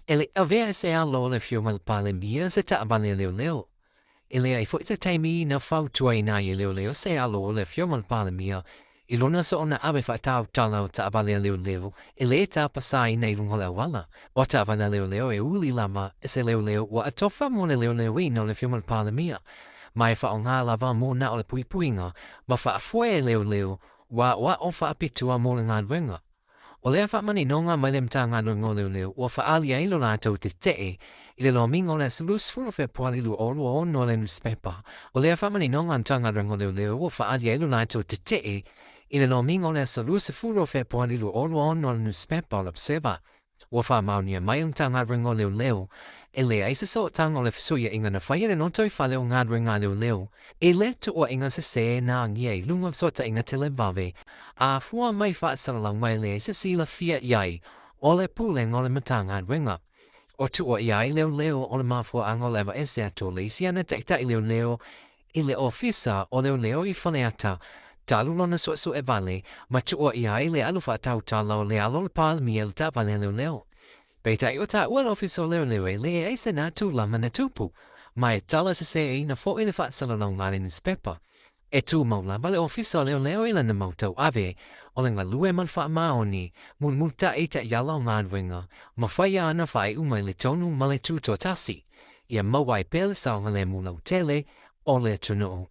E le i avea e se alo o le Afioga i le Palemia se taavale a leoleo. E leai foi se taimi na fautuaina ai e leoleo se alo o le Afioga i le Palemia i lona soona ave faatautala o taavale a leoleo e le tapasaina i luga o le auala. O taavale a leoleo e uli lava e se leoleo ua atofa mo le leoleoina o le Afioga i le Palemia, ma e faaaoga lava mo na o le puipuiga ma faafoe e leoleo ua aoao faapitoa mo le galuega. O lea faamaninoga mai le Matagaluega o Leoleo ua faaali ai lo latou tetee i le lomiga o le aso 20 o Fepuari 2026 a le nusipepa. O lea faamaninoga a le Matagaluega o Leoleo ua faaali ai lo latou tetee i le lomiga o le aso 20 o Fepuari 2026 a le nusipepa o le Observer. Ua faamaonia mai e le Matagaluega o Leoleo, e leai se sootaga o le fesuiaiga na faia e le lotoifale o galuega a leoleo i le tuuaiga sesē na agia i luga o fesootaiga televave, a fua mai faasalalauga e leai se silafia i ai o le Pulega o le Matagaluega. O tuuaia ai leoleo o le mafuaaga o le aveese atu o le isi ana taitai leoleo i le Ofisa o Leoleo i Faleata, talu lona suesue vale ma tuuaia ai le alu faatautala o le alo o le Palemia i le taavale a leoleo. Peitai ua taua le Ofisa o Leoleo e leai se na tulaga na tupu, ma e tala seseina foi le faasalalauga a le nusipepa. E tumau lava le Ofisa o Leoleo i lana mau tauave o le galue ma le faamaoni, mulimulitaʻi i taiala o galuega, ma fai ana faaiuga i le tonu ma le tutoatasi, ia maua ai pea le saogalemu lautele o le atunuu.